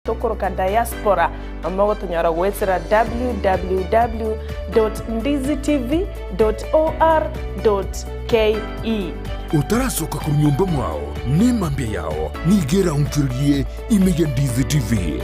Tokoroka Diaspora na mogotonyora goetera www.ndizitv.or.ke. Otarasoka korwa nyomba mwao, nemambia yao nigo eraonchorerie ime ya Ndizi TV.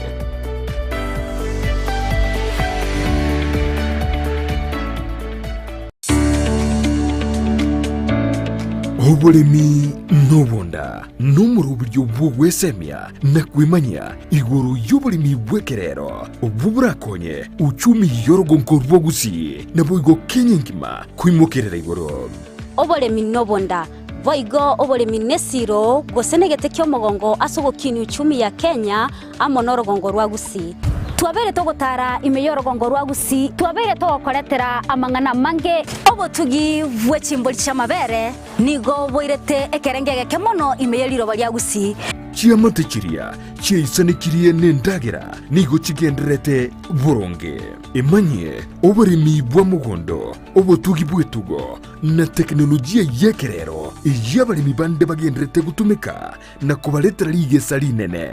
Oboremi nobonda nomoroberio bw'ogwesemia na kwemanyia igoro y'oboremi bw'ekerero obwo borakonye uchumi y'orogonko rwa Gusii naboigo Kenya engima koimokerera igoro. Oboremi nobonda, boigo oboremi nesiro gose negete ki'omogongo ase ogokinia uchumi ya Kenya amo norogongo rwa Gusii. Twabeire togotara ime y'orogongo rwa Gusii, twabeire togokoretera amang'ana amange. Obotugi bwe chimbori chi'amabere nigo boirete ekerengo egeke mono ime ye riroba ria Gusii. Chiamate chiria chiaisanekirie nendagera nigo chigendererete boronge. Emanyie oboremi bwa mogondo, obotugi bw'etugo, na tekinolojia y'ekerero eyio abaremi bande bagendererete gotumeka na kobaretera rigesa rinene.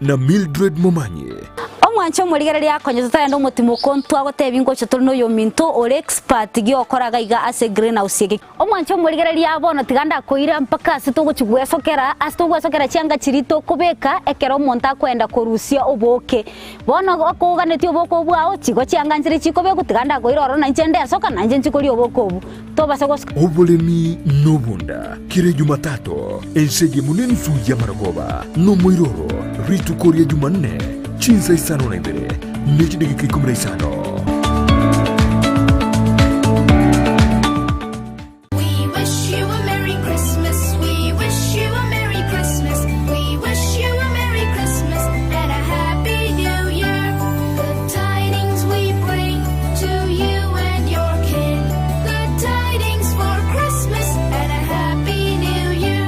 Na Mildred Momanyi. Omwanche omorigereria akonye totarenda omotimoko ntwagotebia ngocha tore noyominto ore expert giokora gaiga ase greenhouse eke. Omwanche omorigereria bono tiga ndakoira mpaka ase togochi gwesokera ase togwesokera chianga chiria tokobeka ekero omonto akoenda korusia obooke. Bono okoganetie obooke obwo ao chigo chianga nchire chikobekwa tiga ndakoira ororo nainche ndesoka nainche nchi koria obooke obwo. Tobasa gosoka. Oboremi nobonda kera Ejumatato, ense eyemo nensu y'amarogoba, nomoiroro, rituko ria Jumanne, chinsa isano na ibere, ne chidageka ikomi na isano. We wish you a Merry Christmas. We wish you a Merry Christmas. We wish you a Merry Christmas and a Happy New Year. Good tidings we bring to you and your kin. Good tidings for Christmas and a Happy New Year.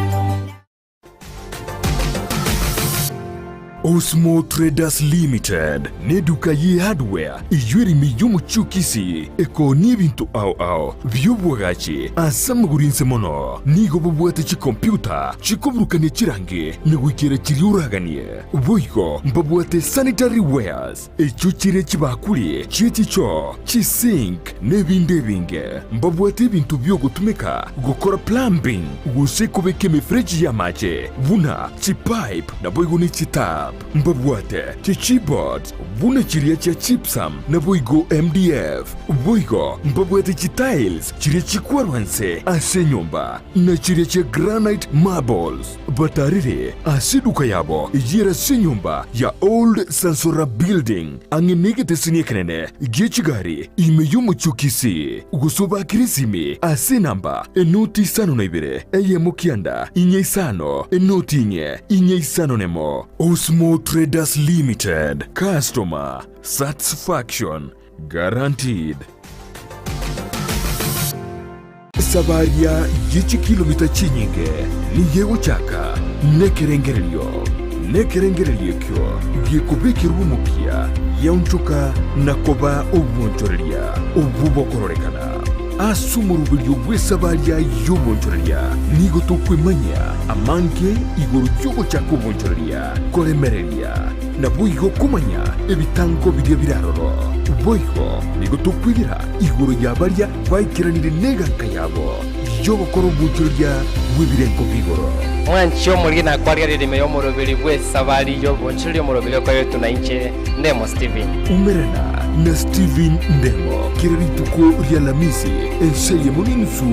Osmo Traders Limited neduka ye hardware eyio ere ime y'omochie o Kisii ekoonia ebinto ao ao bi'oboagachi ase amagoro inse mono. Nigo babwate chikompiuta chikoburukania chirangi na goikera chiria oraganie. Boigo mbabwate sanitary wares echio chire chibakuri chie chichoo, chisink na ebinde ebinge. Mbabwate ebinto bi'ogotumeka gokora plumbing gose kobeka emefereji y'amache buna chipipe naboigo ne chitap. Mbabwate chichipboards buna chiria chia gypsum naboigo MDF. Boigo mbabwate chitiles chiria chikwarwa nse ase enyomba na chiria chia granite marbles. Batarire ase eduka yabo eyere ase enyomba ya Old Sansora Building ang'e negeteseni ekenene gie chigari ime y'omochie o Kisii, gose obakere esimi ase enamba enoti isano na ibere eyemo kianda inye isano enoti inye inye isano nemo. Osmo Traders Limited, Customer Satisfaction Guaranteed. Esabaria ye chikilomita chinyinge nigo egochaka nekerengererio, nekerengererio ekio gekobekerwa omokia giaonchoka na koba obwonchoreria obwo bokororekana. Ase omoroberio bw'esabaria y'obwonchoreria nigo tokwemanyia amange igoro y'ogochaka obwonchoreria, koremereria, naboigo komanya ebitango biria bire aroro. Boigo nigo tokwegera igoro ya baria Baikeranire neganka yabo y'ogokora obonchoreria bw'ebirengo bi'igoro. Mwanche omoriri nakwarigereria ime y'omoroberi bw'esabari y'obonchoreria omoroberi okoretwe na inche Ndemo Stephen. Umerana na Stephen Ndemo kera rituko ri'Alamisi ense eyemo n'enusu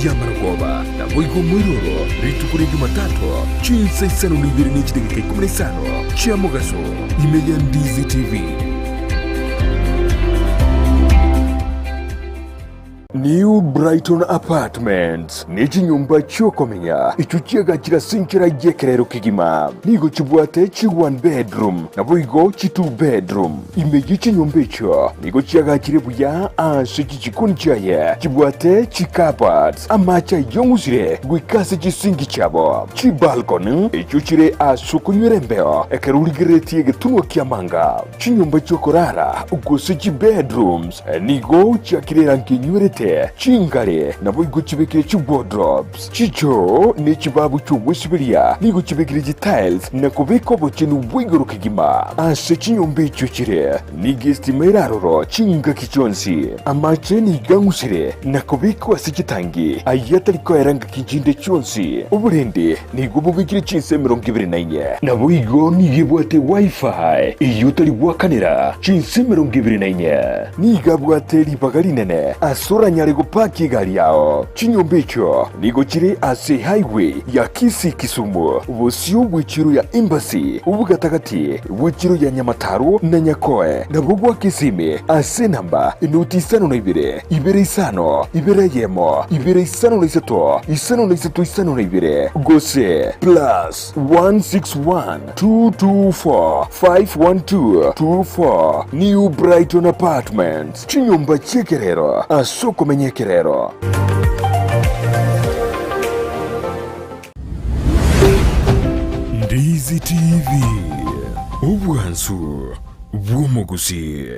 y'amarogoba, naboigo omoiroro rituko ria Jumatatu chinsa isano na ibere ne chidageka ikomi na isano chia mogaso ime ya Ndizi TV. New Brighton Apartments ne chinyomba chi'okomenya echio chiagachire ase enchera y'ekerero kegima. Nigo chibwate chi one bedroom naboigo chi two bedroom. Ime ye chinyomba echio nigo chiagachire buya ase chichikoni chiaye chibwate chi cupboards, amache ayong'usire goika ase chisinki chiabo, chibalcony echio chire ase okonywera embeo ekero origereretie egetunwa ki'amanga. Chinyomba chi'okorara, gose chibedrooms, nigo chiakire erangi enywerete. chinke, chingare, naboigo chibekire chiwardrobes, chichoo ne chibabu chi'ogwesiberia nigo chibekire chitiles na kobeka obochenu bwa igoro kegima. Ase chinyomba echio chire nigo estima ere aroro chingaki chionsi. Amache nigo ang'usire na kobekwa ase chitangi, ayio atari koera ngaki chinde chionsi. Oborende nigo bobekire chinsa 24. Naboigo nigo ebwate Wi-Fi eyio otari goakanera chinsa 24. Nigo abwate ribaga rinene ase oranyare gopaki egari yao. Chinyomba echio nigo chire ase highway ya Kisii-Kisumu, bosio bw'echiro ya Embassy, obogatagati bw'echiro ya Nyamataro na Nyakoe, nabo gwa Kisimi ase enamba enoti isano na ibere, ibere isano, ibere eyemo, ibere isano na isato, isano na isato isano na ibere, gose plus 161 224 512 24 New Brighton Apartments, chinyomba chi'ekerero ase okomenya ekerero. Ndizi TV, obwansu bw'omogusii.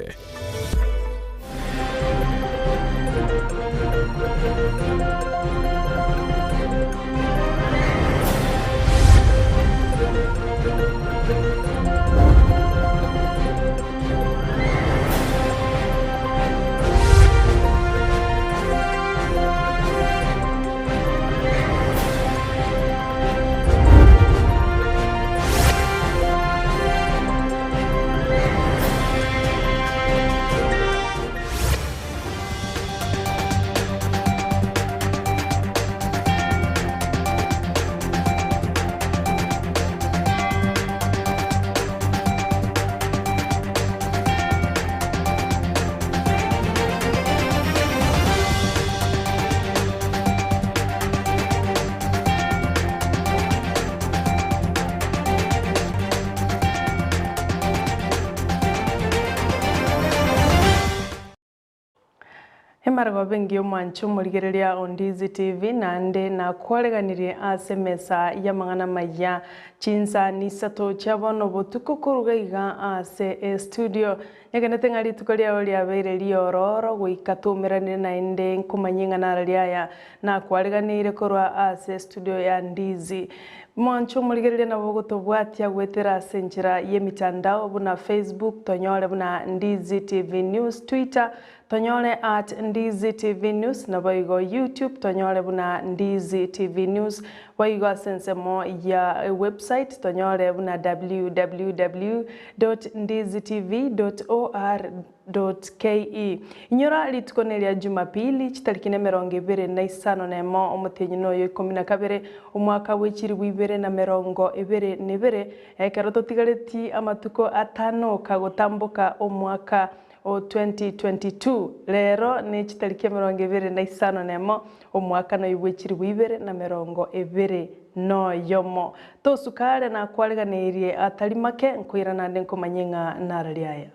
Emargobe engiya omwanche omorigereria o Ndizi TV naende nakwareganirie ase emesa y'amang'ana amaya chinsa nisato chia bono botuko koruga iga ase estudio. Nyegenete ng'a rituko riao riabeire riororo goika toumeranire naende nkomanyie ng'a naro riaya nakwareganeire korwa ase estudio ya Ndizi. Mwanche omorigereria nabo ogotobwatia goetera ase enchera y'emitandao buna Facebook tonyore buna Ndizi TV News, Twitter tonyore at Ndizi TV News naboigo YouTube tonyore buna Ndizi TV News boigo ase ensemo ya ewebsite tonyore buna www dot ndizitv dot or dot ke. Inyora rituko neria Jumapili, chitariki nemerongo ebere na isano nemo omotienyi noyo ikomi na kabere, omwaka bwe chilifu ibere na merongo ebere na ebere, ekero totigareti amatuko atano kagotamboka omwaka o 2022. Rero ne chitariki emerongo ebere na isano nemo omwaka noyo bwe chilifu ibere na merongo ebere noyomo. Tosuka are nakwareganeirie atari make, nkoirana ande nkomanye ng'a narari aya.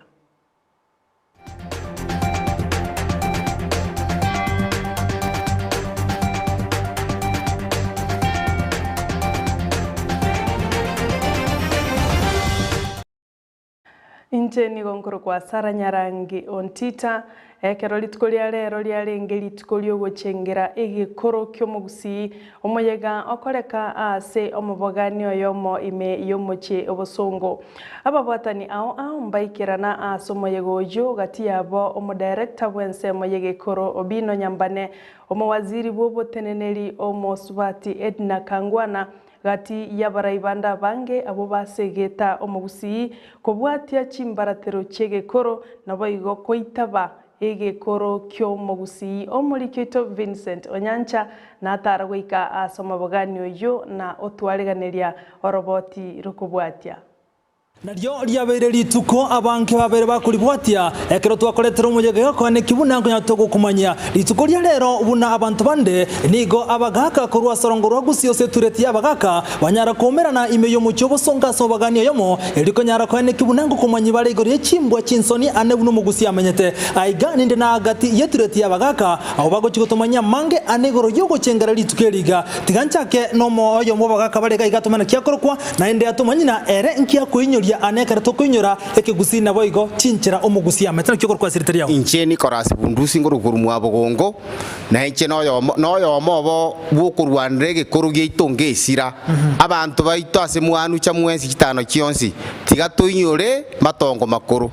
Inche nigo nkorokwa Sarah Nyarangi Ontita, ekero rituko ria rero riarenge rituko riogochengera egekoro ki'omogusii, omoyega okoreka aase omobogani oyomo ime y'omochie obosongo. Ababwatani ao ao mbaikerana aase omoyega oyio gati yabo omodirector bw'ensemo y'egekoro Obino Nyambane, omowaziri bw'oboteneneri omosubati Edna Kangwana, Gati y'abarai bande abange abwo basegeta omogusii kobwatia chimbaratero chi'egekoro, naboigo koitaba egekoro ki'omogusii. Omoriki oito Vincent Onyancha natara goika ase omobogani oyio na otwareganeria oroboti rokobwatia. Nario riabeire rituko abange babeire bakoribwatia, ekero twakoretera omoyega okoaneki buna nkonya togokomanyia. Rituko ria rero buna abanto bande, nigo abagaaka korwa ase orongo rwa Gusii ase etureti y'abagaaka banyara koumerana ime y'omochie obosongo ase obagani oyomo, erio konyara koaneki buna ngokomanyi bare igoro ye chimbwa chinsoni ane buna omogusii amenyete. Aiga ninde na agati y'etureti y'abagaaka, abwo bagochia gotomanyia amange ane igoro y'ogochengera rituko eri iga. Tiga nchake nomo oyomo bw'abagaaka bare iga iga atomane ki akorokwa, Naende atomanye na ere nki akoinyoria. buya ane ekero tokoinyora ekegusii naboigo chinchera omogusi amete naki okorokwa ase erieta riao. Inche Nicholas Bundusi nkorwa korwa Mwabogongo, na inche noyomo noyomo obo bw'okorwanera egekoro giaito ngesira. Abanto baito ase mwanucha mwensi chitano chionsi, tiga toinyore matongo makoro.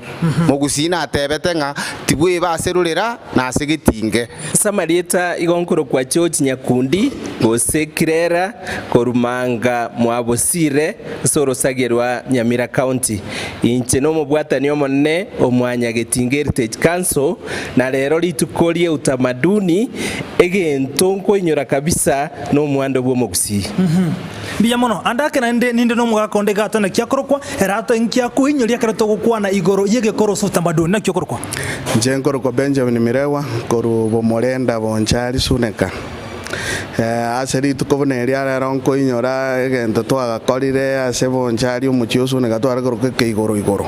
Mogusii natebete ng'a tibweba ase rorera na ase getinge. Ase amarieta igo nkorokwa George Nyakundi, gose Kirera, korwa Manga mwa Bosire, ase orosagia rwa Nyamira County. Inche nomobwatani omonene o Mwanyagetinga Heritage Council, na rero rituko rie utamaduni, egento nkoinyora kabisa nomwando bw'omogusii. Mbuya mono. Ande ake naende ninde nomogaka onde iga atwe naki akorokwa, ere atoe inki akoinyoria ekero togokwana igoro y'egekoro ase utamaduni. Naki okorokwa? Inche nkorokwa Benjamin Mirewa, korwa Bomorenda Bonchari Suneka. Ase rituko buna eria rero nkoinyora egento twagakorire ase Bonchari omochie o Suneka tware korokwa ekeigoro igoro.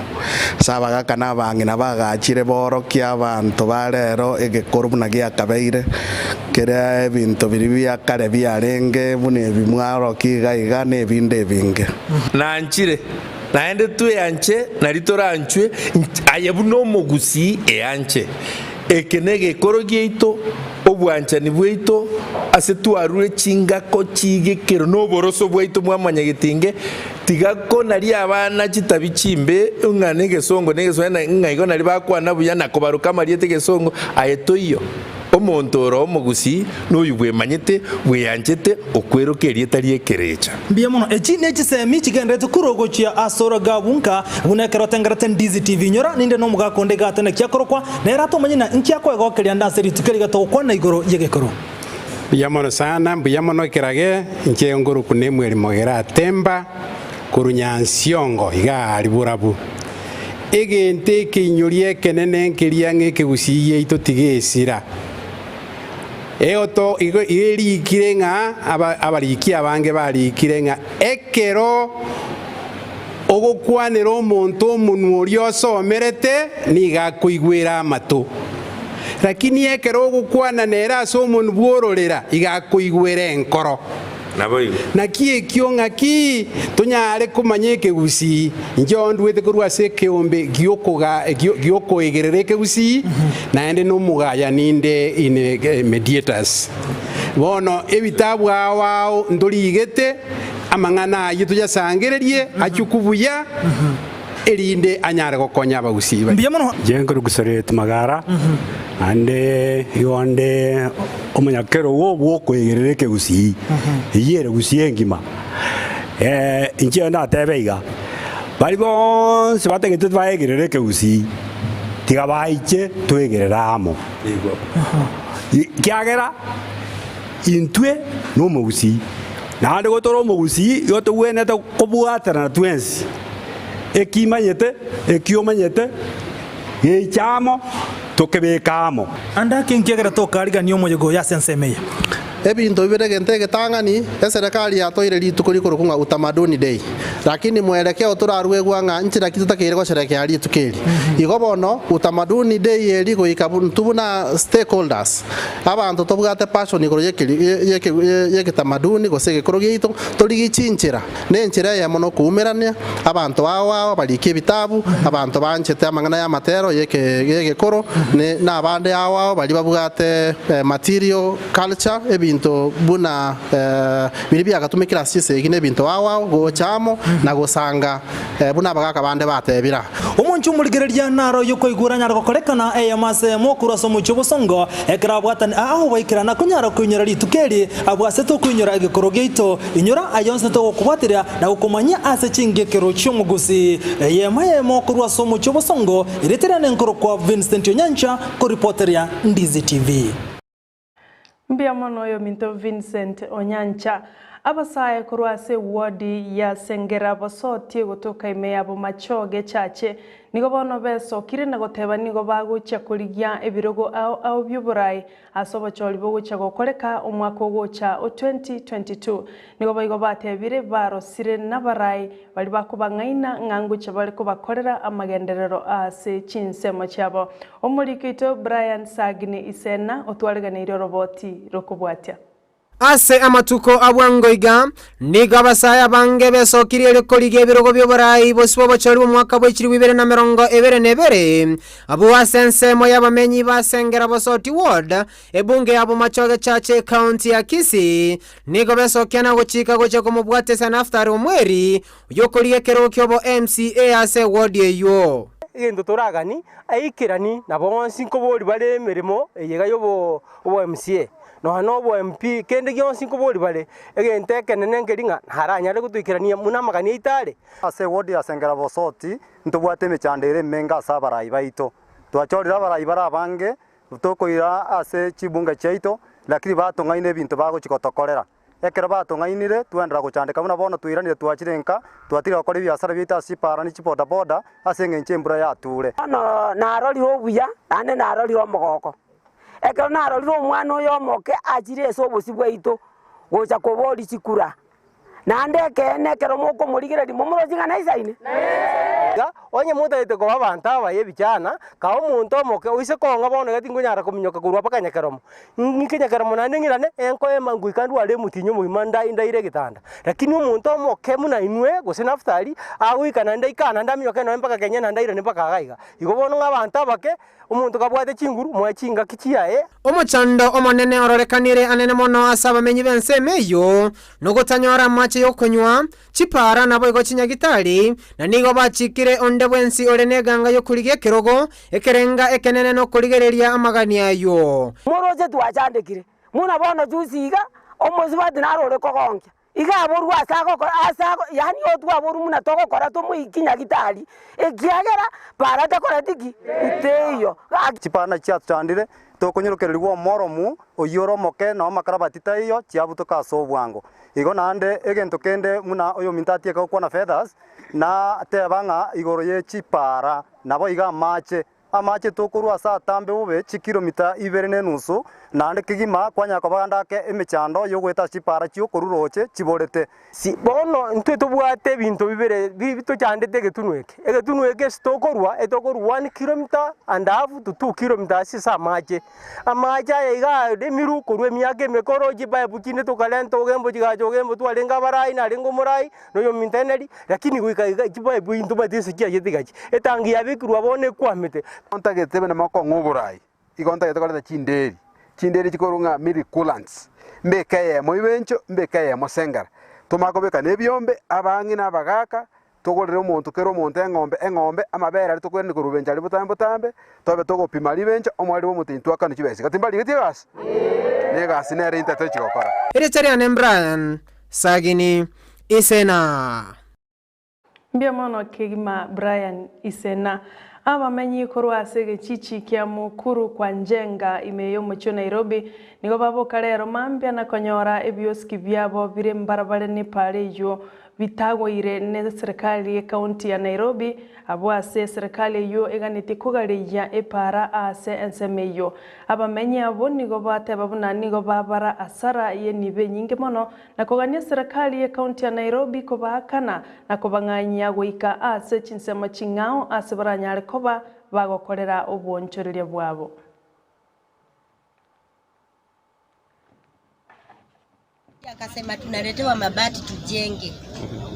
Ase abagaka na abang'ina bagachire borokie abanto ba rero egekoro buna giakabeire, Kera ebinto biria bia kare biarenge buna ebi mwarokia iga iga, na ebinde ebinge. Nanchire, naende tweanche, nario toranchwe, aye buna omogusii eanche. Eke negekoro giaito, obwanchani bwaito, ase twarure chingako chi'egekero na oboroso bwaito bw'amanyagetinge, tiga konaria abana chitabi chimbe ng'a negesongo na egeswahili ng'a igo nario bakwana buya na kobaroka amarieta egesongo, aye toiyo. Omonto ore omogusii noyio bwemanyete, bweyanchete, okweroka erieta ri'ekerecha. Mbuya mono. Echi nechisemi chigenderete korwa gochia ase orogabu nka buna ekero otengerete Ndizi TV. Inyora ninde nomogaka onde iga ate naki akorokwa, nere atomanye na inki akoegokeria ande ase rituko eri togokwana igoro y'egekoro. Mbuya mono sana, mbuya mono ekerage, inche ngoroku Nemuel Mogera Atemba, korwa Nyansiongo iga aria borabu. Egento ekeinyoria ekenene nkeria ng'a ekegusii giaito tigesira. Eoto igo erikire ng'a abariki abange barikire ng'a ekero ogokwanera omonto omonwa oria osomerete nigo akoigwera amato, lakini ekero ogokwana nere ase omonwa bw'ororera igo akoigwera enkoro. Naboigo. Naki ekio ng'aki tonyare komanya ekegusii? Inche ondwete korwa ase ekeombe gi'okoegerera ekegusii, naende nomogayani inde in mediators. Bono ebitabu ao ao ntorigete, amang'ana ayio toyasangererie achukwe buya, erinde anyare gokonya abagusii baye. Mbuya mono. Inche nkoruguseretie magara, naende igo nde omonyakerogo bw'okoegerera ekegusii, eyio ere gusii engima. Inche ndatebe iga, baria bonsi batagete baegerere ekegusii, tiga baiche toegerere amo. Ekiagera intwe nomogusii, naende igo tore omogusii, igo togwenerete kobwaterana twensi. Ekimanyete, eki omanyete, geiche amo, tokebeke amo. Ande ake nkiagera tokarigania omoyega oyo ase ensemo eye. Ebinto bibere egento egetang'ani, eserekari yatoeire rituko rikorokwa ng'a Utamaduni Day. Lakini mwelekeo toraruegwa ng'a nchera ki totakeire gosherekea rituko eri. Igo bono, Utamaduni Day eri goika intwe buna stakeholders, abanto tobwate passion igoro y'ekitamaduni gose egekoro giaito, torigie chinchera. Nenchera eyemo nokoumerania abanto ao ao abariki ebitabu, abanto banchete amang'ana y'amatero y'egekoro, na abande ao ao baria babwate material culture, ebinto buna biria biagatumekire ase chisegi na ebinto ao ao, gocha amo na gosanga buna abagaka bande batebire. Omonche omorigereria naro oyokoigwera anyare gokorekana eyemo ase eyemo korwa ase omochie obosongo, ekero abwatani ao baikerana konyara koinyora rituko eri abwo ase tokoinyora egekoro giaito. Inyora aya onsi togokobwateria na gokomanyia ase chingekero chi'omogusi. Eyemo eyemo korwa ase omochie obosongo, erieta riane nkorokwa Vincent Onyancha, koripoteria Ndizi TV. Mbuya mono oyominto Vincent Onyancha. Abasae korwa ase ewodi ya Sengera basotie gotoka ime ya Bomachoge Chache nigo bono besokire na goteba nigo bagochia korigia ebirogo ao ao bi'oborai ase obochori bogochia gokoreka omwaka ogocha o 2022. Nigo boigo batebire barosire nabarai baria bakobang'aina ng'a ngochia bare kobakorera amagenderero ase chinsemo chiabo. Omoriki oito Brian Sagini Isena otwareganeirie oroboti rokobwatia. Ase amatuko a bwango iga, nigo abasae abange besokirie erio korigia ebirogo bi'oboraai bosio bw'obochori bw'omwaka bwe chilifu ibere na emerongo ebere na ebere, abwo ase ensemo y'abamenyi ba Sengera Bosoti Ward, ebunge ya Bomachoge Church ecounty ya Kisii, nigo besokia na gochika gochia komobwatisia Naftali Omweri, oyokorigia ekerogo ki'obo MCA ase eward eyio. Egento toragani aikerani na bonsi nkobori bare emeremo eye iga y'obo MCA. Nonya nobo MP, kende gionsi nkobori bare, egento ekenene nkeri ng'a naranyare gotoikerania buna amagani aito are. Ase ewodi ya Sengera Bosoti ntobwate emechando ere emenge ase abarai baito. Twachorire abarai bare abange tokoira ase chibunge chiaito, lakini batong'aina ebinto bagochia gotokorera. Ekero batong'ainire, twaenderera gochandeka buna bono twairanire twachire nka, twatiga gokora ebiasara biaito ase chipara ne chibodaboda ase engencho embura yature. Bono narorire obuya, naende narorire omogoko, ekero narorire omwana oyo omoke achire ase obosio bwaito gocha koboria chikura, naende ekeene ekero mokomorigereria momoroche ng'a naisaine. Iga, onye motagete koba abanto abaya ebichana, kaa omonto omoke oise kong'a bono iga tinkonyara kominyoka korwa mpaka nyakeromo. Ng'ike nyakeromo naende ng'irane, enkoema ngoika ndware omotienyi omogima nda ndaire egetanda. Lakini omonto omoke buna inwe, gose Naftali, agoika naende aike naende aminyoke nonya mpaka Kenya naende airane mpaka iga iga. Igo bono ng'a abanto abake, Omonto kabwate chinguru, moe chingaki chiaye. Omochando omonene ororekanire anene mono ase abamenyi b'ensemo eyio, nogotanyora amache y'okonywa, chipaara naboigo chinyagitari, na nigo bachikire onde bwensi ore neganga y'okorigia ekerogo, ekerenga ekenene nokorigereria amagani ayio. Moroche twachandekire, buna bono juzi iga, omosubati naro ore kogonkia. Iga aborwe ase agokora ase ago yaani otwaborwe buna togokora tomoikie nyagitari, ekiagera bara takoreti ki? Teiyo. Gaki. Chipana chiatochandire, tokonyorokererigwa omoromu oyio ore omoke na amakarabati taiyo, chiabutoka ase obwango. Igo naende egento kende buna oyominto atieke gokwana feathers, nateba ng'a igoro ye chipara, naboigo amache, Amache tokorua ase atambe bobe chikilomita ibere na enusu, naende kegima kwanyara koba gande ake emechando y'ogoeta ase chipaara chi'okorua rooche chiborete. Si bono intwe tobwate ebinto bibere bi tochandete egetunwa eke. Egetunwa eke ase tokorua, etokorua one kilometer and half to two kilometers ase amache. Amache aya iga aremirwe korwa emiaka emekoro, chipipe chinde tokarenta ogembo chigacha ogembo twarenge abarai narenge omorai, na oyominto eneri, lakini goika iga chipipe intwe tobwate ase chiachete igachi, etangi yabekirwe abwo bono ekwamete. Ntagete buna mokong'a oborai, igo ntagete koreta chinderi, chinderi chikorwa ng'a milk coolants, mbeke eyemo ibencho, mbeke eyemo sengera. Tomanye kobeka na ebiombe, abang'ina na abagaka, togorere omonto kera omonto eng'ombe eng'ombe, amabere aria tokoirania korwa bencho aria botambe botambe, tobe togopima ribencho, omoreri bwa omotenyi twakane chibesa iga. Timbarigetie egasi? Na egasi nere intwe tochi gokora. Erieta riane Brian Sagini Isena. Mbuya mono kegima Brian Isena. Abamenyi korwa ase egechichi kia Mukuru kwa Njenga ime y'omochie o Nairobi nigo baboka rero mambia na konyora ebiosiki biabo bire mbarabare n'epaara eyio bitagoire neserikali y'ecounty ya Nairobi abwo ase eserikali eyio eganetie kogareyia epaara aase ensemo eyio. Abamenyi abwo nigo bateba buna nigo babara asara y'enibo enyinge mono na kogania eserekari y'ecounty ya Nairobi kobaakana na kobang'anyia goika ase chinsemo ching'ao ase baranyare koba bagokorera obwoonchoreria bwabo. Akasema tunaletewa mabati tujenge,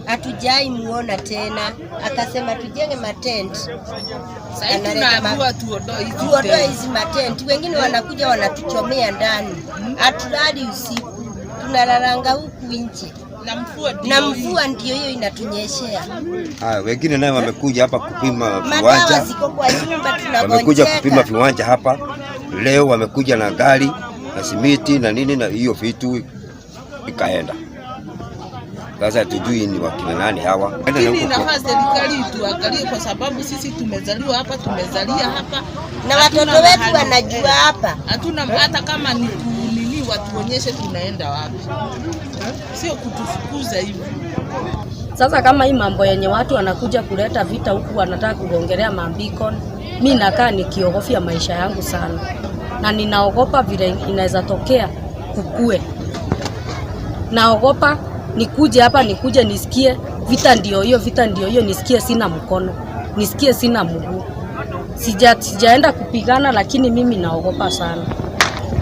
hatujai muona tena. Akasema tujenge matent, Sasa Analeta ma- tunaambiwa tuondoe hizi tuondoe tent. hizi matenti. Wengine wanakuja wanatuchomea ndani, hatulali usiku, tunalalanga huku nje Na mvua ndio na mvua ndio hiyo inatunyeshea. Haya, wengine naye wamekuja hapa kupima Madawa viwanja, ziko kwa nyumba, wamekuja kupima tunagonjeka. viwanja hapa leo, wamekuja na gari na simiti na nini na hiyo vitu ikaenda. Sasa tujui ni wakina nani hawa. Enda na Lakini huko kwa- inafaa serikali ituangalie kwa sababu sisi tumezaliwa hapa, tumezalia hapa Na Hatuna watoto wetu mahali- wanajua hapa. Hatuna hata kama ni kunini, watuonyeshe tunaenda wapi, sio kutufukuza hivi. Sasa kama hii mambo yenye watu wanakuja kuleta vita huku wanataka kugongelea mambikon, mi nakaa nikiogofia maisha yangu sana, na ninaogopa vile inaweza tokea kukue. Naogopa nikuje hapa nikuje nisikie vita ndio hiyo, vita ndio hiyo, nisikie sina mkono, nisikie sina mguu. Sija, sijaenda kupigana, lakini mimi naogopa sana.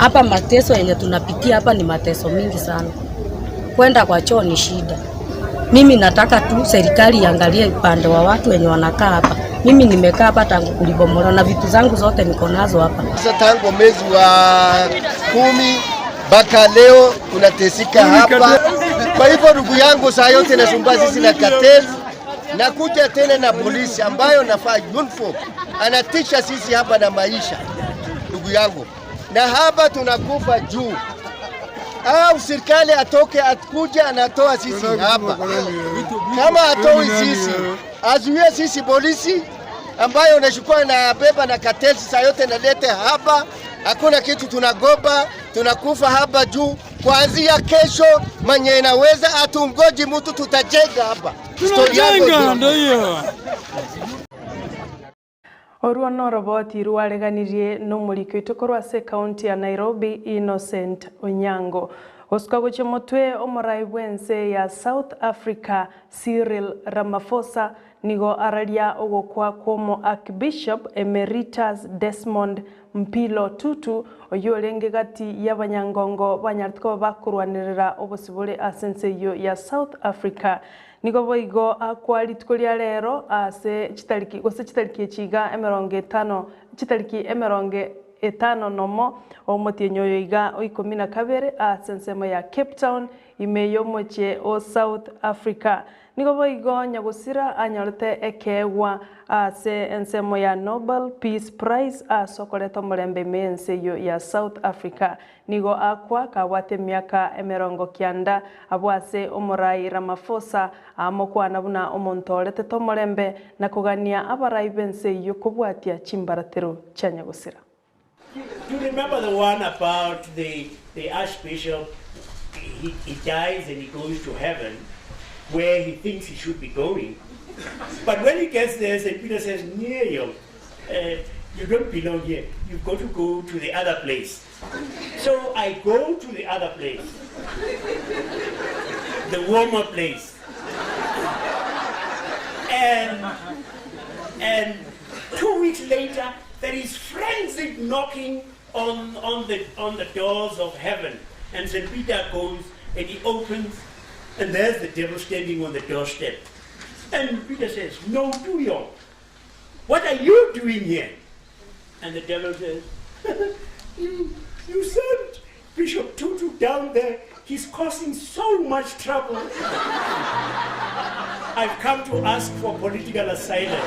Hapa mateso yenye tunapitia hapa ni mateso mingi sana, kwenda kwa choo ni shida. Mimi nataka tu serikali iangalie upande wa watu wenye wanakaa hapa. Mimi nimekaa hapa tangu kulibomolewa na vitu zangu zote niko nazo hapa. Sasa tangu mwezi wa 10 mpaka leo tunateseka hapa. Kwa hivyo ndugu yangu, saa yote nasumbua sisi na cartel nakuja tena na polisi ambayo nafaa uniform anatisha sisi hapa na maisha, ndugu yangu, na hapa tunakufa juu au serikali atoke akuja anatoa sisi hapa. Kama atoi sisi, azuie sisi polisi ambayo unachukua na beba na cartel saa yote nalete hapa. Hakuna kitu, tunagoba tunakufa hapa juu. Kuanzia kesho, mwenye inaweza atungoji mtu, tutajenga hapa. Stori yangu Tunajenga ndio hiyo. Orwo no roboti rwareganirie n'omoriko oito korwa ase ekaunti ya Nairobi Innocent Onyango. Gosuka gochia motwe omorai bwa ense ya South Africa Cyril Ramaphosa nigo araria ogokwa kwomo Archbishop Emeritus Desmond Mpilo Tutu oyo orenge gati y'abanyangongo banyarete koba bakorwanerera obosibore ase ense eywo ya South Africa. Nigo boigo akwa rituko ria rero ase chitariki gose chitariki echiga 50 chitariki 51 omotienyi oyo iga o 12 ase ensemo ya Cape Town ime y'omochie o South Africa. Nigo boigo nyagosira anyorete ekeegwa ase ensemo ya Nobel Peace Prize ase okoreta omorembe ime ense eywo ya South Africa. Nigo akwa kabwate emiaka 90 abwo ase omorai Ramaphosa amokwana buna omonto oretete omorembe na kogania abarai b'ense eywo kobwatia chimbaratero chia nyagosira. Do you remember the one about the archbishop? He dies and he goes to heaven where he thinks he should be going. But when he gets there, St. Peter says, Nero, you don't belong here. You've got to go to the other place. So I go to the other place, the warmer place. And 2 weeks later, there is frenzied knocking on the doors of heaven. And St. Peter goes and he opens, and there's the devil standing on the doorstep. And Peter says, No, do you? What are you doing here? And the devil says, you sent Bishop Tutu down there. He's causing so much trouble. I've come to ask for political asylum.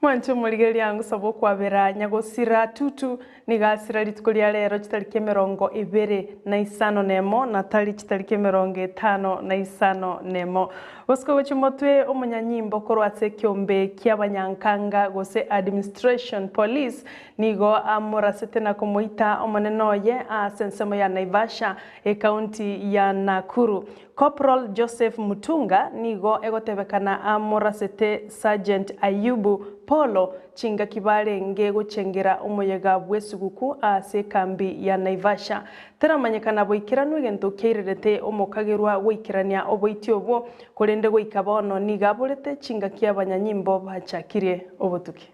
Mwancho omorigereria ngosaba okwabera nyagosira Tutu nigasira rituko ria rero chitariki 25 na tari chitariki 54 gosiko gochia motwe omonyanyimbo korwa ase ekiombe kia abanyankanga gose administration police nigo amorasete na komoita omonene oye ase ensemo ya Naivasha ekaunti ya Nakuru. Corporal Joseph Mutunga nigo egotebekana amorasete Sergeant Ayubu Polo chingaki barenge gochengera omoyega bw'esuguku ase ekambi ya Naivasha. Teramanyekana boikeranu egento kiairerete omokagerwa goikerania oboiti obwo korende goika bono nigo aborete chingaki abanyanyimbo bachakirie obotuki.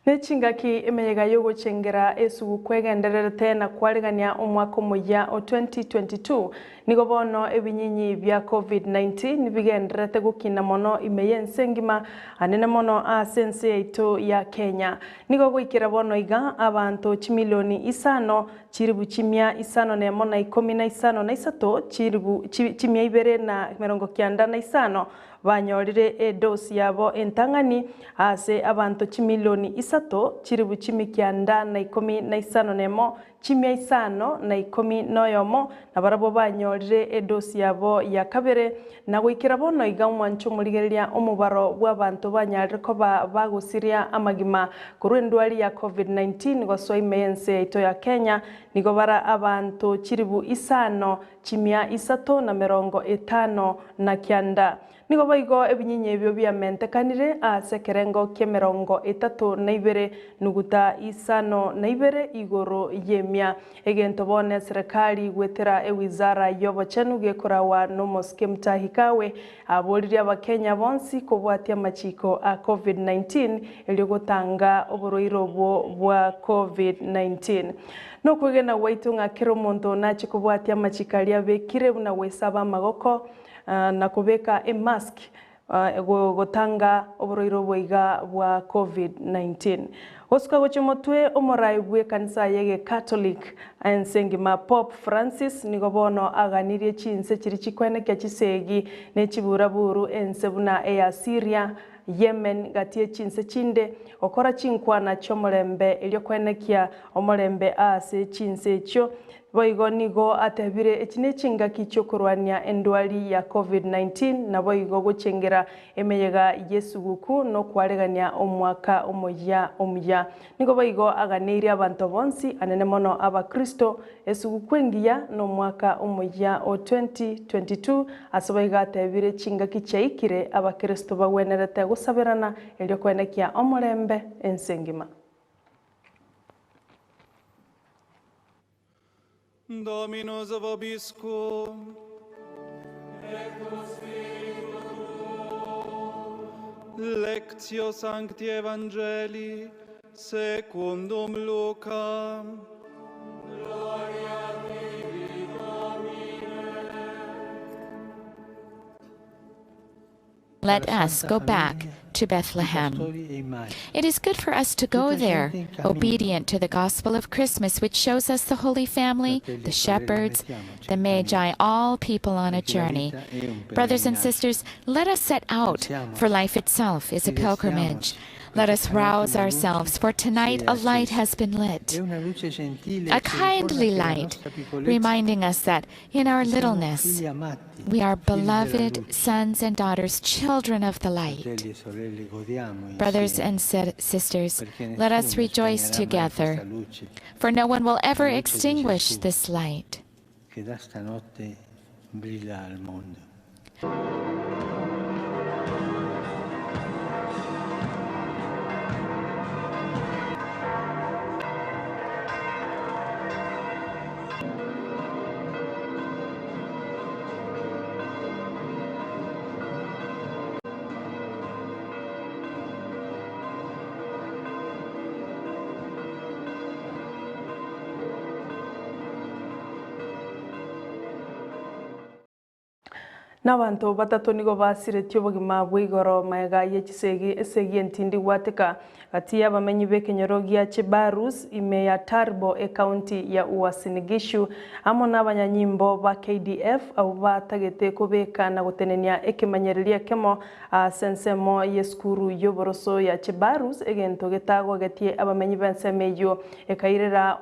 Nechingaki emeyega yogochengera esuguku egendererete na kwaregania omwaka omoyia o 2022 nigo bono ebinyinyi bia Covid-19 bigendererete gokina mono ime y'ense engima anene mono ase ense yaito ya Kenya. Nigo goikera bono iga abanto chimilioni isano chiribu chimia isano nemo na ikomi na isano na isato chiribu chimia ibere na emerongo kianda na isano banyorire edosi yabo entang'ani ase abanto chimilioni isato chiribu chimikianda na ikomi na isano nemo chimia isano na ikomi na oyomo na barabwo banyorire edosi yabo ya kabere na goikera bono iga omwancho omorigereria omobaro bwa abanto banyarire koba bagosiria amagima korwa endwari ya Covid-19 gosoa ime y'ense yaito ya Kenya nigo bara abanto chiribu isano chimia isato na merongo etano na kianda. Nigo boigo ebinyinyi ebio biamentekanire ase ekerengo kia emerongo etato na ibere nuguta isano na ibere igoro y'emia. Egento bono eserekari gwetera ewizara y'obochenu gekorawa n'omosike Mutahi Kagwe aboririe abakenya bonsi kobwatia amachiko a Covid-19 erio gotanga oborwaire obwo bwa Covid-19. Nokwegena gwaito ng'a kera omonto nache kobwatia amachiko aria abekire buna gwesaba amagoko na kobeka emask gotanga oborwaire obo iga bwa Covid-19. Gosuka gochia omotwe omorai bw'ekanisa y'egekatoliki ense engima Pope Francis nigo bono aganirie chinse chiria chikwenekia chisegi ne chiburaburu ense buna eya Syria, Yemen gati ye chinse chinde gokora chinkwana chi'omorembe erio kwenekia omorembe ase chinse echio. Boigo nigo atebire echi nechingaki chiokorwania endwari ya Covid-19 naboigo gochengera emeyega y'esuguku na okwaregania omwaka omoyia omuya. Nigo boigo aganeirie abanto bonsi anene mono abakristo esuguku engiya na omwaka omoyia o 2022 ase boigo atebire chingaki chiaikire abakristo bagwenerete gosaberana erio kwenekia omorembe ense engima. Dominus vobiscum. Lectio Sancti Evangelii secundum Lucam. Let us go back to Bethlehem. It is good for us to go there, obedient to the gospel of Christmas, which shows us the Holy Family, the shepherds, the Magi, all people on a journey. Brothers and sisters, let us set out, for life itself is a pilgrimage. Let us rouse ourselves, for tonight a light has been lit, a kindly light, reminding us that in our littleness we are beloved sons and daughters, children of the light. Brothers and sisters, let us rejoice together, for no one will ever extinguish this light. Che da stanotte brilla al mondo. N'abanto batato nigo basiretie obogima bwa igoro maega ye chisegi esegi entindi gwateka gati y'abamenyi b'ekenyoro gia Chebarus ime ya Turbo ekaunti ya Uasin Gishu amo n'abanyanyimbo ba KDF abo batagete kobeka na gotenenia ekemanyereria ekemo ase ensemo y'esukuru y'oboroso ya Chebarus egento getagogetie abamenyi b'ensemo eyio ekairera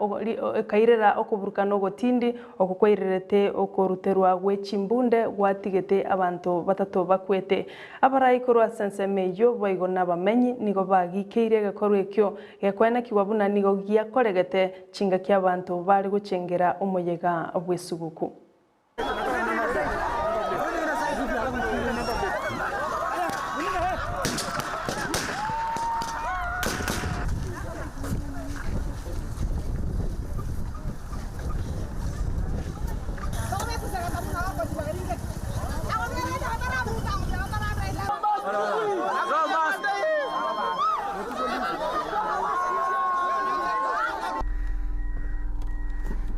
ekairera okoburukana ogotindi oko kwairerete okoruterwa gwe chimbunde gwatigete abanto batato bakwete. Abarai korwa ase ensemo eyio boigo n'abamenyi nigo bagikeire egekorwa ekio gekwenekiwa buna nigo giakoregete chingaki abanto bare gochengera omoyega bw'esuguku.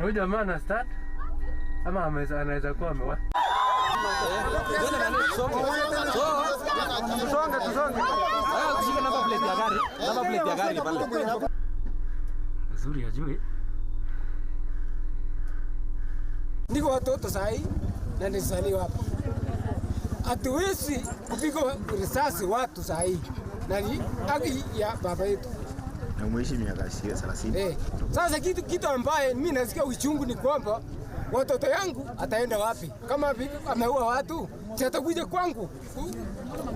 Huyu jamaa ana start ama anaweza kuwa amewa. Nzuri ajue. Niko watoto sahi na nilizaliwa hapa. Hatuwezi kupiga risasi watu sahi na ni haki ya baba yetu. Na umeishi miaka 30. Eh, sasa kitu, kitu ambaye mimi nasikia uchungu ni kwamba watoto yangu ataenda wapi? Kama ameua watu, si atakuja kwangu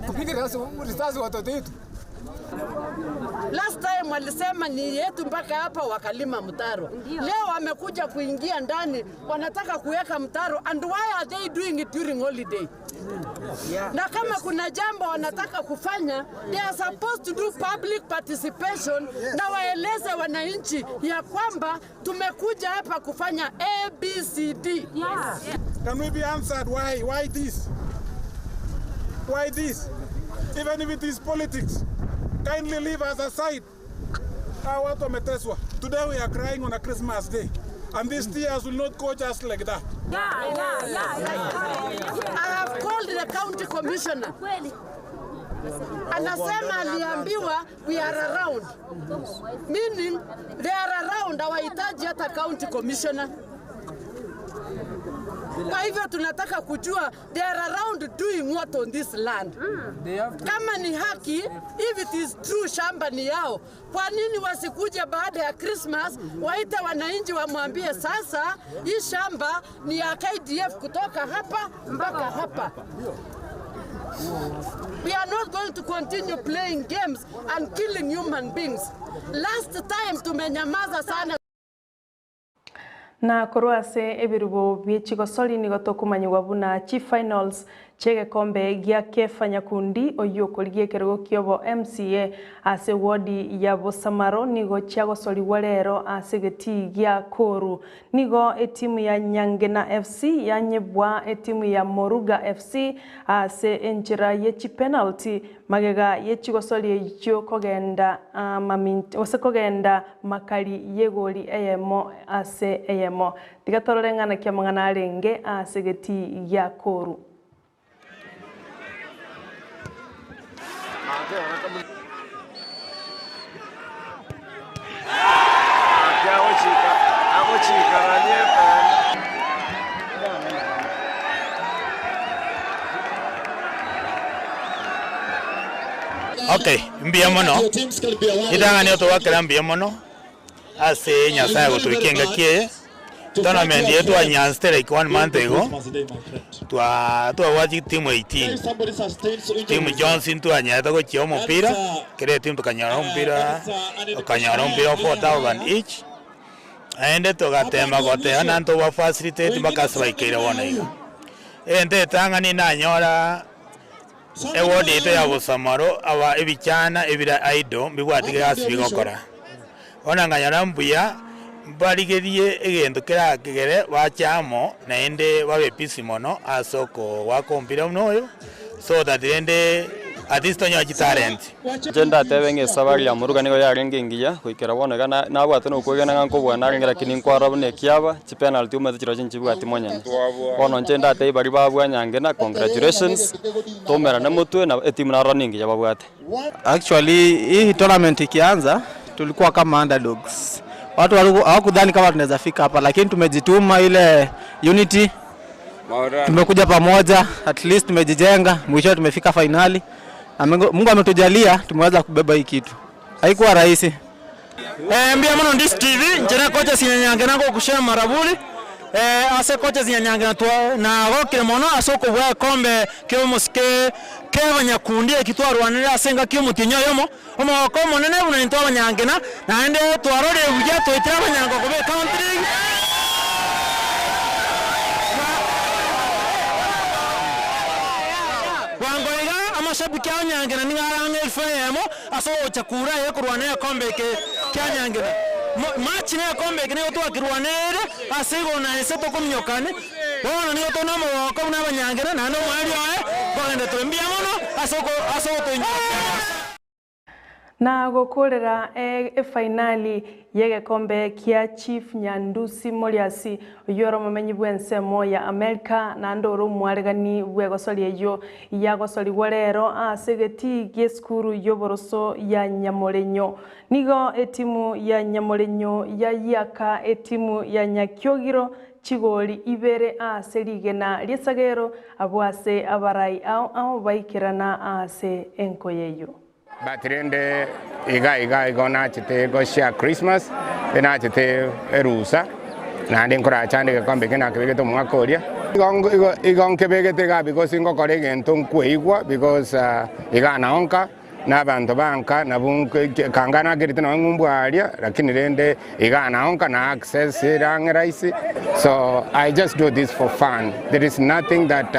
kupiga risasi watoto yetu. Last time walisema ni yetu mpaka hapa, wakalima mtaro. Leo wamekuja kuingia ndani, wanataka kuweka mtaro. And why are they doing it during holiday? Yeah. Na kama kuna jambo wanataka kufanya, they are supposed to do public participation yes, na waeleze wananchi ya kwamba tumekuja hapa kufanya A, B, C, D. Yes. Can we be answered why? Why this? Why this? Even if it is politics, kindly leave us aside. Hawa watu wameteswa. Today we are crying on a Christmas day. And these tears will not go just like that. Yeah. I have called the county commissioner. Anasema aliambiwa we are around. Meaning they are around, hawahitaji hata county commissioner. Kwa hivyo tunataka kujua they are around doing what on this land. Kama ni haki, if it is true shamba ni yao, kwa nini wasikuje baada ya Christmas waite wananchi wamwambie sasa hii shamba ni ya KDF kutoka hapa mpaka hapa. We are not going to continue playing games and killing human beings. Last time tumenyamaza sana. Na korwa ase ebirubo bie chigosori nigo tokomanyigwa buna chifinals chi'egekombe gia Kefa Nyakundi oyio okorigia ekerogo kiobo MCA ase wodi ya Bosamaro nigo chiagosorigwa rero ase egetii gia Koru. Nigo etimu ya Nyangena FC yanyebwa etimu ya Moruga FC ase enchera ye chipenalty magega ye chigosori echio kogenda gose kogenda makari y'egori eyemo ase eyemo. Tiga torore ng'a naki amang'ana arenge ase egetii gia Koru. Okay, mbuya mono, ritang'ani otogwakera mbuya mono ase Nyasaye agotoikia engaki eye, tournament eye twanyansete like one month ago, twa twabwate chitimu 18, chitimu chionsi ntwanyarete gochia omopira, kera etimu tokanyora omopira, okanyora omopira o 4000 each, naende togatema goteba naende toba facilitate mpaka ase baikeire bono iga. Egento etang'ani nanyora. Ewodi yaito ya Bosamaro aba ebichana ebire idle mbibwati egasi bigokora. Bono nkanyora mbuya mbarigerie egento kerakegere bache amo naende babe busy mono ase okogoaka omopira buna oyo so that rende at least tonyore chitalent. Inche ndatebe ng'a esabari ya moruga nigo yarenge engiya goikera bono iga nabwate nokwegena ng'a nkobua narenge lakini nkwarora buna ekiaba chipenalty omanyete chirochio nchibwati monyene. Bono inche ndatebie baria babua Nyangena congratulations, toumerane motwe na etimu narora nengiya babwate. Actually hii tournament ikianza tulikuwa kama underdogs. Watu hawakudhani kama tunaweza fika hapa, lakini tumejituma, ile unity, tumekuja pamoja, at least tumejijenga, mwisho tumefika finali. Na Mungu ametujalia tumeweza kubeba hii kitu. Haikuwa rahisi. Mbuya mono Ndisi TV, inche ne coaches Nyanyange nagokushare maraburi ase coaches Nyanyange nagokire mono ase okobua ekombe kia omosike kebanyakundi eki twarwanire ase engaki y'omotienyi oyomo, omogoko omonene buna intwe abanyangena, naende twarorire buya twaitire abanyango koba ecounty league. Bwango iga amashabiki a Nyangena nigo are ang'e elfu eyemo ase ogocha kura aye korwana egekombe eke kia Nyangena. Match na egekombe eke nigo twakirwaneire ase igoro na inse tokominyokani. Bono nigo tore nomogoko buna abanyangena naende omoerio oye nkogenda tore mbuya mono ase ogotoinyora. Na gokoorera efainali y'egekombe kia Chief Nyandusi Moriasi, oyio ore omomenyi bw'ensemo ya Amerika naende ore omwaregani bw'egosori eyio yagosorigwa rero ase egetii gi'esukuru y'oboroso ya Nyamorenyo. Nigo etimu ya Nyamorenyo yayiaka etimu ya Nyakiogiro chigori ibere ase rigena ri'esagero, abwo ase abarai ao ao baikerana ase enkoyo eyio. But rende iga iga igo nachete goshare Christmas, nachete erusa, naende nkoracha ande egekombe eke nakebegete omwaka oria. Igo igo igo nkebegete iga because ngokora egento nkweigwa because iga nao nka na abanto ba nka nabwo nke kanga nakerete nonye ng'umbu aria lakini rende iga nao nka na access ere ang'e rahisi so I just do this for fun there is nothing that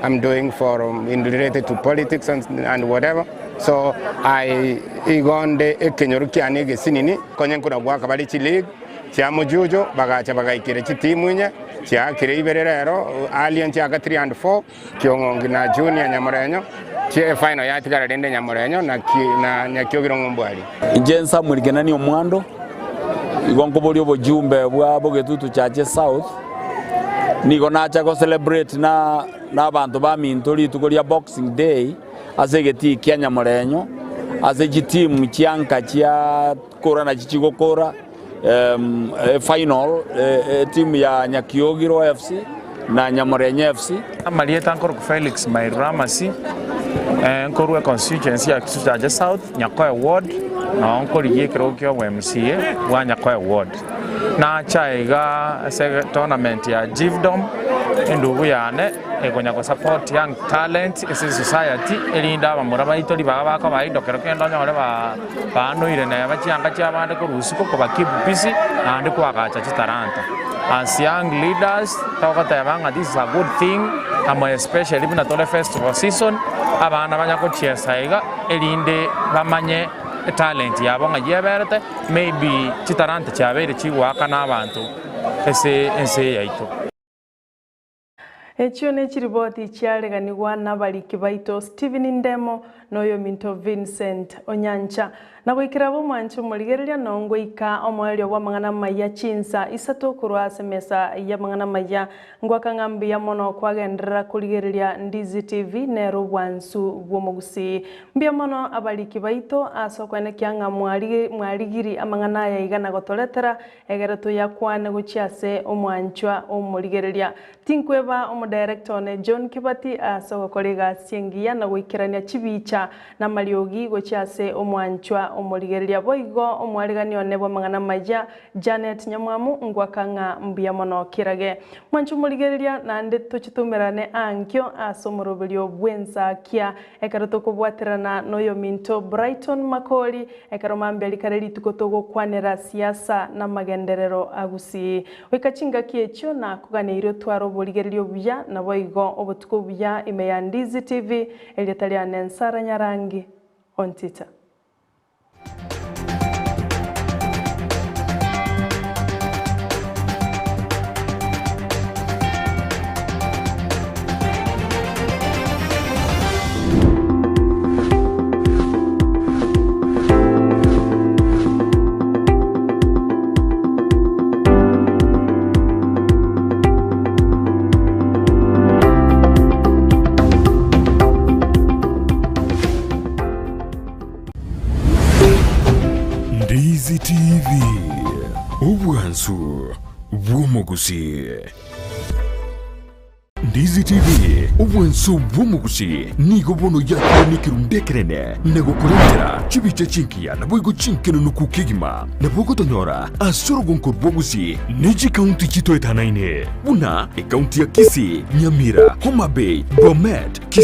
I'm doing for in related to politics and, and whatever so I igo nde ekenyoro kiane egesinini konye nkona goaka bare chileague chia mojujo bagacha bagaikera chitimu inye chiakire ibere rero earlier nchiaka 3 and 4 Kiong'ongi na Junior Nyamorenyo chie efinal yatigara rende Nyamorenyo na na Nyakiogiro ng'umbu aria. Inche Samuel Kenani Omwando, igo nkoboria obojumbe bwa Bogetutu Church South, nigo nacha go celebrate na na abanto baminto rituko ria Boxing Day ase egetii kia Nyamorenyo, ase chitimu chia nka chia kora nachi chigokora efinal etimu ya Nyakiogiro FC na Nyamorenyo FC. Amarieta nkorokwa Felix Mairamasi, nkorwa econstituency ya Kisusu Chache South, Nyakoe ward, nao nkorigia ekerogo kia obo MCA bwa Nyakoe ward. Nacha iga ase tournament ya Jivdom, endugu yane ekonya go support young talent ase esociety erinde abamura baito ribaga bakoba idle kero kende onyore ba Baanoire neba chianga chi'abande korwa isiko koba keep busy naende koagacha chitalanta. As young leaders togoteba ng'a this is a good thing amo especially buna tore festival season abana banya gochiesa iga erinde bamanye etalent yabo ng'ai eberete maybe chitalanta chiabeire chigoakana abanto ase ense eye yaito. Echio nechiriboti chiareganigwa nabariki baito Stephen Ndemo na oyominto Vincent Onyancha. Na goikera ab'omwanche omorigereria nongoika omoerio bw'amang'ana amaya chinsa isato korwa ase emesa y'amang'ana amaya. Ngoaka ng'a mbuya mono kwagenderera korigereria Ndizi TV nere obwansu bw'omogusii. Mbuya mono abariki baito ase okoenekia ng'a mwarigiri amang'ana aya iga na gotoretera Egere toyakwane gochia ase omwanchwa omorigereria. Tinkweba omodirector one John Kibati ase ogokora egasi engiya na goikerania chibicha na amariogi gochia ase omwanchwa omorigereria. Boigo omwarigani one bw'amang'ana amaya Janet Nyamwamu ngwaka ng'a mbuya mono kirage. Mwanchwa omorigereria naende tochitumerane ankio ase omoroberio bw'ensakia ekero tokobwaterana noyominto Brighton Makori Ekero mambia rikare rituko togokwanera siasa namagenderero a Gusii. Goika chingaki echio nakoganeirie otware oborigereria obuya naboigo obotuko obuya ime ya Ndizi TV erieta riane Nsara Nyarangi Ontita. Ndizi TV, obwansu bw'omogusii. Ndizi TV, obwanso bw'omogusi, nigo bono yakire nekerundu ekenene na gokorentera chibicha chingiya naboigo chinkenenuku kegima. Nabo ogotonyora ase orogonko rw'obogusi ne chikaunti chitoetanaine buna ekaunti ya Kisii, Nyamira, Homa Bay, Bomet, Kisumu.